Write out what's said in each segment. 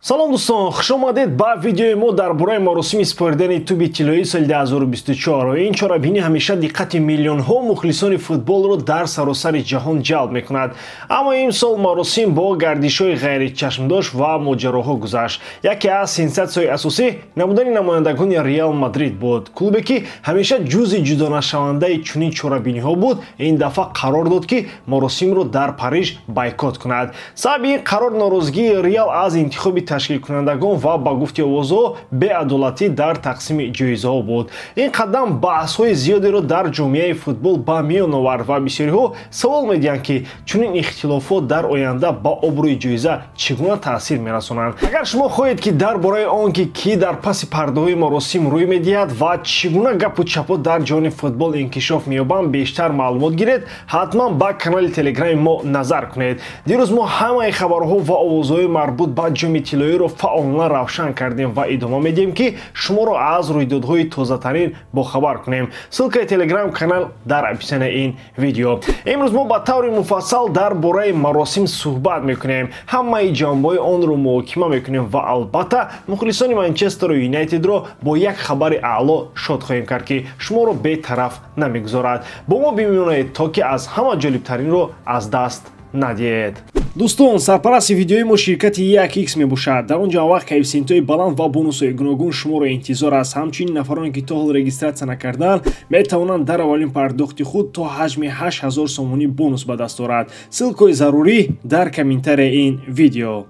Салом дӯстон, хуш омадед ба видеои мо дар бораи маросими супоридани тӯби тиллоии соли 2024. Ин чорабинӣ ҳамеша диққати миллионҳо мухлисони футболро дар саросари ҷаҳон ҷалб мекунад. Аммо имсол маросим бо гардишҳои ғайричашмдошт ва моҷароҳо гузашт. Яке аз сенсатсияҳои асосӣ намудани намояндагони Реал Мадрид буд. Клубе ки ҳамеша ҷузъи ҷудонашавандаи чунин чорабиниҳо буд, ин дафъа қарор дод, ки маросимро дар Париж бойкот кунад. Сабаби ин қарор норозигии Реал аз интихоби ташкилкунандагон ва ба гуфти овозҳо беадолатӣ дар тақсими ҷоизаҳо буд. Ин қадам баҳсҳои зиёдеро дар ҷомеаи футбол ба миён овард ва бисёриҳо савол медиҳанд, ки чунин ихтилофот дар оянда ба обрӯи ҷоиза чӣ гуна таъсир мерасонанд. Агар шумо хоҳед, ки дар бораи он ки кӣ дар паси пардаҳои маросим рӯй медиҳад ва чӣ гуна гапу чапот дар ҷаҳони футбол инкишоф меёбанд, бештар маълумот гиред, ҳатман ба канали телеграми мо назар кунед. Дирӯз мо ҳамаи хабарҳо ва овозҳои марбут ба ҷоми тиллоиро фаъолона равшан кардем ва идома медиҳем, ки шуморо аз рӯйдодҳои тозатарин бохабар кунем. Ссылкаи телеграм канал дар описанияи ин видео. Имрӯз мо ба таври муфассал дар бораи маросим суҳбат мекунем, ҳамаи ҷанбаҳои онро муҳокима мекунем ва албатта мухлисони Манчестеру Юнайтедро бо як хабари аъло шод хоҳем кард, ки шуморо бетараф намегузорад. Бо мо бимонед, то ки аз ҳама ҷолибтаринро аз даст надиҳед. Дӯстон, сарпарасти видеои мо ширкати 1x мебошад. Дар он ҷо вақт коэффисиентҳои баланд ва бонусҳои гуногун шуморо интизор аст. Ҳамчунин нафароне, ки то ҳол регистратсия накарданд, метавонанд дар аввалин пардохти худ то ҳаҷми 8000 сомонӣ бонус ба даст орад. Ссылкаҳои зарурӣ дар комментарияи ин видео.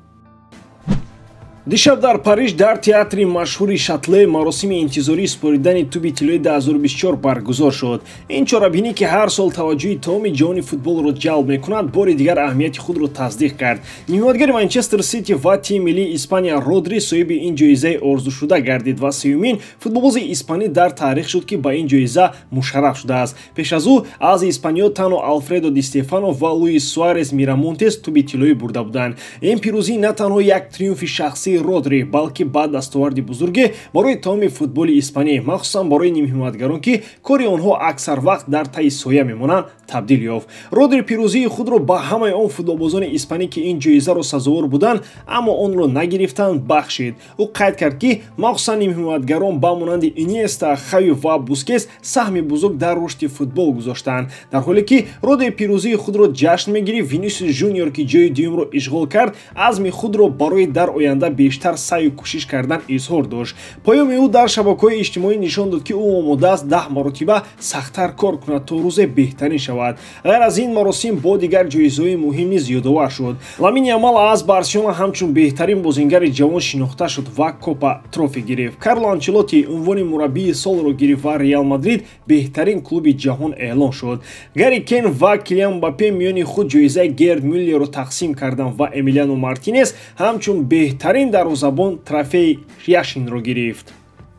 Дишаб дар Париж дар театри машҳури Шатле маросими интизории супоридани тӯби тиллои 2024 баргузор шуд. Ин чорабинӣ, ки ҳар сол таваҷҷӯҳи тамоми ҷаҳони футболро ҷалб мекунад, бори дигар аҳамияти худро тасдиқ кард. Нимҳимоятгари Манчестер Сити ва тими миллии Испания Родри соҳиби ин ҷоизаи орзушуда гардид ва сеюмин футболбози испанӣ дар таърих шуд, ки ба ин ҷоиза мушарраф шудааст. Пеш аз ӯ аз Испаниё танҳо Алфредо Ди Стефано ва Луис Суарес Мирамонтес тӯби тиллоӣ бурда буданд. Ин пирӯзӣ на танҳо як триумфи шахсии Родри, балки ба дастоварди бузурге барои тамоми футболи испанӣ, махсусан барои нимҳимоятгарон, ки кори онҳо аксар вақт дар таи соя мемонанд, табдил ёфт. Родри пирӯзии худро ба ҳамаи он футболбозони испанӣ, ки ин ҷоизаро сазовор буданд, аммо онро нагирифтанд, бахшид. Ӯ қайд кард, ки махсусан нимҳимоятгарон ба монанди Иниеста, Хави ва Бускес саҳми бузург дар рушди футбол гузоштанд. Дар ҳоле ки Родри пирӯзии худро ҷашн мегирифт, Винисиус Жуниор, ки ҷои дуюмро ишғол кард, азми худро барои дар оянда бештар саъю кӯшиш кардан изҳор дошт. Паёми ӯ дар шабакаҳои иҷтимоӣ нишон дод, ки ӯ омода аст 10 маротиба сахттар кор кунад, то рӯзе беҳтарин шавад. Ғайр аз ин, маросим бо дигар ҷоизаҳои муҳим низ ёдовар шуд. Ламин Ямал аз Барселона ҳамчун беҳтарин бозингари ҷавон шинохта шуд ва Копа Трофи гирифт. Карло Анчелотти унвони мураббии солро гирифт ва Реал Мадрид беҳтарин клуби ҷаҳон эълон шуд. Гарри Кен ва Килиан Мбаппе миёни худ ҷоизаи Герд Мюллерро тақсим карданд ва Эмилиано Мартинес ҳамчун беҳтарин дарвозабон трофеи Яшинро гирифт.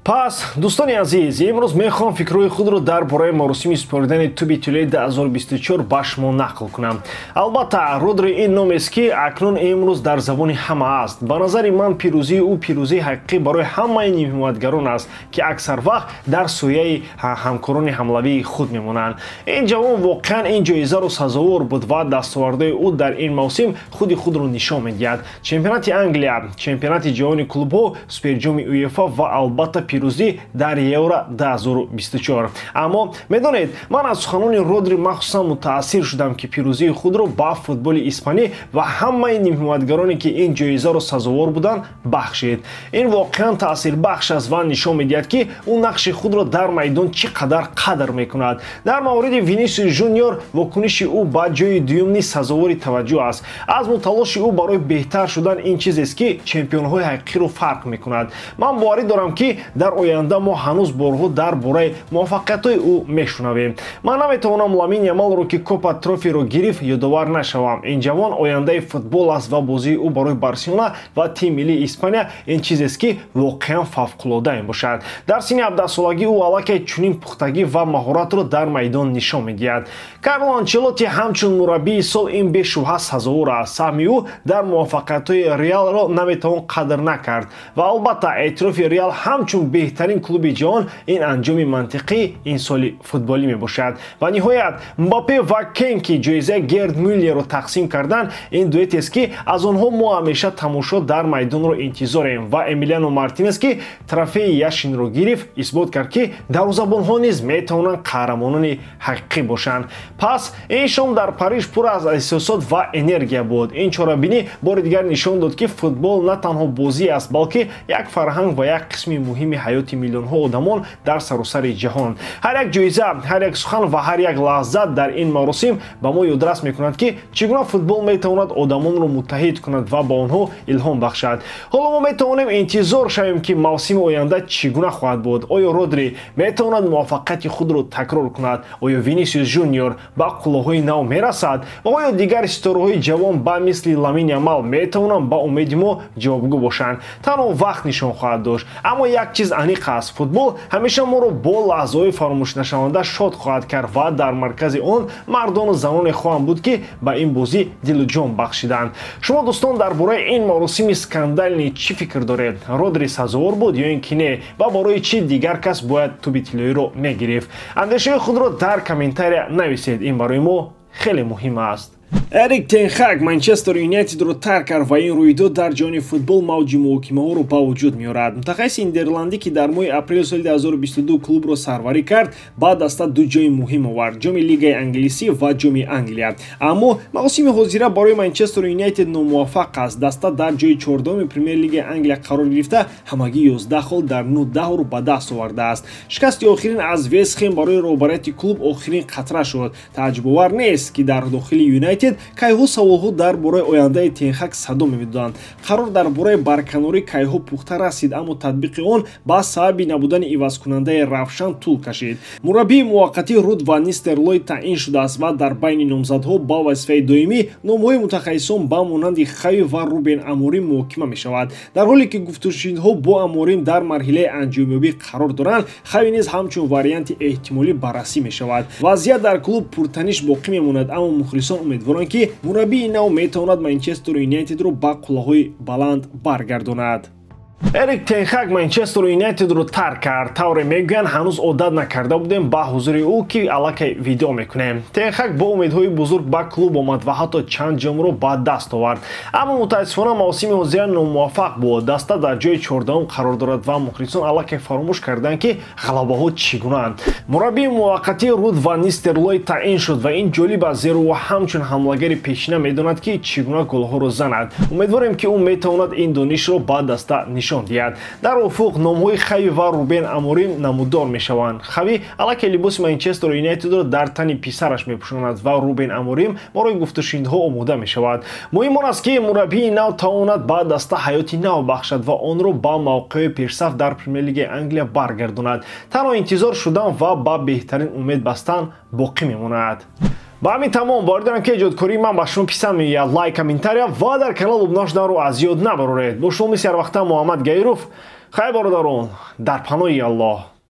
Пас, дӯстони азиз, имрӯз мехоҳам фикрҳои худро дар бораи маросими супоридани тӯби тиллои 2024 ба шумо нақл кунам. Албатта, Родри ин номест, ки акнун имрӯз дар забони ҳама аст. Ба назари ман, пирӯзии ӯ пирӯзии ҳақиқӣ барои ҳамаи нимҳимоятгарон аст, ки аксар вақт дар сояи ҳамкорони ҳамлавии худ мемонанд. Ин ҷавон воқеан ин ҷоизаро сазовор буд ва дастовардҳои ӯ дар ин мавсим худи худро нишон медиҳад. Чемпионати Англия, чемпионати ҷаҳони клубҳо, суперҷоми УЕФА ва албатта пирӯзӣ дар Евро 2024. Аммо медонед, ман аз суханони Родри махсусан мутаассир шудам, ки пирӯзии худро ба футболи испанӣ ва ҳамаи нимҳимоятгароне, ки ин ҷоизаро сазовор буданд, бахшид. Ин воқеан таъсирбахш аст ва нишон медиҳад, ки ӯ нақши худро дар майдон чӣ қадар қадр мекунад. Дар мавриди Винисиус Жуниор вокуниши ӯ ба ҷои дуюм низ сазовори таваҷҷӯҳ аст. Азму талоши ӯ барои беҳтар шудан ин чизест, ки чемпионҳои ҳақиқиро фарқ мекунад. Ман боварӣ дорам, ки дар оянда мо ҳанӯз борҳо дар бораи муваффақиятҳои ӯ мешунавем. Ман наметавонам Ламин Ямалро, ки Копа Трофиро гирифт, ёдовар нашавам. Ин ҷавон ояндаи футбол аст ва бозии ӯ барои Барселона ва тими миллии Испания ин чизест, ки воқеан фавқулода мебошад. Дар синни 17-солагӣ ӯ аллакай чунин пухтагӣ ва маҳоратро дар майдон нишон медиҳад. Карло Анчелотти ҳамчун мураббии сол ин бешубҳа сазовор аст. Саҳми ӯ дар муваффақиятҳои Реалро наметавон қадр накард ва албатта эътирофи Реал ҳамчун беҳтарин клуби ҷаҳон ин анҷоми мантиқӣ ин соли футболӣ мебошад. Ва ниҳоят Мбаппе ва Кен, ки ҷоизаи Герд Мюллерро тақсим карданд, ин дуэтест, ки аз онҳо мо ҳамеша тамошо дар майдонро интизорем. Ва Эмилиано Мартинес, ки трофеи Яшинро гирифт, исбот кард, ки дарвозабонҳо низ метавонанд қаҳрамонони ҳақиқӣ бошанд. Пас ин шом дар Париж пур аз эҳсосот ва энергия буд. Ин чорабинӣ бори дигар нишон дод, ки футбол на танҳо бозӣ аст, балки як фарҳанг ва як қисми муҳими ҳаёти миллионҳо одамон дар саросари ҷаҳон. Ҳар як ҷоиза, ҳар як сухан ва ҳар як лаҳза дар ин маросим ба мо ёдрас мекунад, ки чӣ гуна футбол метавонад одамонро муттаҳид кунад ва ба онҳо илҳом бахшад. Ҳоло мо метавонем интизор шавем, ки мавсими оянда чӣ гуна хоҳад буд. Оё Родри метавонад муваффақияти худро такрор кунад? Оё Винисиус Жуниор ба қуллаҳои нав мерасад? Ва оё дигар ситораҳои ҷавон ба мисли Ламин Ямал метавонанд ба умеди мо ҷавобгӯ бошанд? Танҳо вақт нишон хоҳад дошт. Аммо як чиз аниқ аст: футбол ҳамеша моро бо лаҳзаҳои фаромӯшнашаванда шод хоҳад кард ва дар маркази он мардону заноне хоҳанд буд, ки ба ин бозӣ дилу ҷон бахшиданд. Шумо, дӯстон, дар бораи ин маросими скандалӣ чӣ фикр доред? Родри сазовор буд ё ин ки не? Ва барои чӣ дигар кас бояд тӯби тиллоиро мегирифт? Андешаи худро дар комментария нависед, ин барои мо хеле муҳим аст. Эрик Тен Хаг Манчестер Юнайтедро тарк кард ва ин рӯйдод дар ҷаҳони футбол мавҷи муҳокимаҳоро ба вуҷуд меорад. Мутахассиси нидерландӣ, ки дар моҳи апрели соли 2022 клубро сарварӣ кард, ба даста ду ҷоми муҳим овард: ҷоми Лигаи англисӣ ва ҷоми Англия. Аммо мавсими ҳозира барои Манчестер Юнайтед номуваффақ аст. Даста дар ҷои 14-уми Премер-лигаи Англия қарор гирифта, ҳамагӣ 11 хол дар 9 давр ба даст овардааст. Шикасти охирин аз Вестхем барои роҳбарияти клуб охирин қатра шуд. Тааҷҷубовар нест, ки дар дохили Юнайтед кайҳо саволҳо дар бораи ояндаи Тен Хаг садо мемедоданд. Қарор дар бораи барканорӣ кайҳо пухта расид, аммо татбиқи он ба сабаби набудани ивазкунандаи равшан тӯл кашид. Мураббии муваққатӣ Руд ван Нистерлой таъин шудааст ва дар байни номзадҳо ба вазифаи доимӣ номҳои мутахассисон ба монанди Хави ва Рубен Аморим муҳокима мешавад. Дар ҳоле ки гуфтушунидҳо бо Аморим дар марҳилаи анҷомёбӣ қарор доранд, Хави низ ҳамчун варианти эҳтимолӣ баррасӣ мешавад. Вазъият дар клуб пуртаниш боқӣ мемонад, аммо мухлисон умедворанд, ки мураббии нав метавонад Манчестер Юнайтедро ба қуллаҳои баланд баргардонад. Эрик Тен Хаг Манчестер Юнайтедро тарк кард. Тавре мегӯянд, ҳанӯз одат накарда будем ба ҳузури ӯ, ки аллакай видео мекунем. Тен Хаг бо умедҳои бузург ба клуб омад ва ҳатто чанд ҷомро ба даст овард. Аммо мутаассифона мавсими ҳозира номуваффақ буд. Даста дар ҷои 14-ум қарор дорад ва мухлисон аллакай фаромӯш карданд, ки ғалабаҳо чӣ гунаанд. Мураббии муваққатӣ Руд ван Нистерлой таъин шуд ва ин ҷолиб аст, зеро ӯ ҳамчун ҳамлагари пешина медонад, ки чӣ гуна голҳоро занад. Умедворем, ки ӯ метавонад ин донишро ба даста нишон диҳад. Дар уфуқ номҳои Хави ва Рубен Аморим намудор мешаванд. Хави аллакай либоси Манчестер Юнайтедро дар тани писараш мепӯшонад ва Рубен Аморим барои гуфтушунидҳо омода мешавад. Муҳим он аст, ки мураббии нав тавонад ба даста ҳаёти нав бахшад ва онро ба мавқеи пешсаф дар Премер-лигаи Англия баргардонад. Танҳо интизор шудан ва ба беҳтарин умед бастан боқӣ мемонад. Ба ҳамин тамом. Боварӣ дорам, ки эҷодкории ман ба шумо писанд меояд. Лайк, комментария ва дар канал обуна шуданро аз ёд набароред. Бо шумо мисли ҳарвақта Муҳаммад Гаиров. Хайр, бародарон, дар паноҳи Аллоҳ.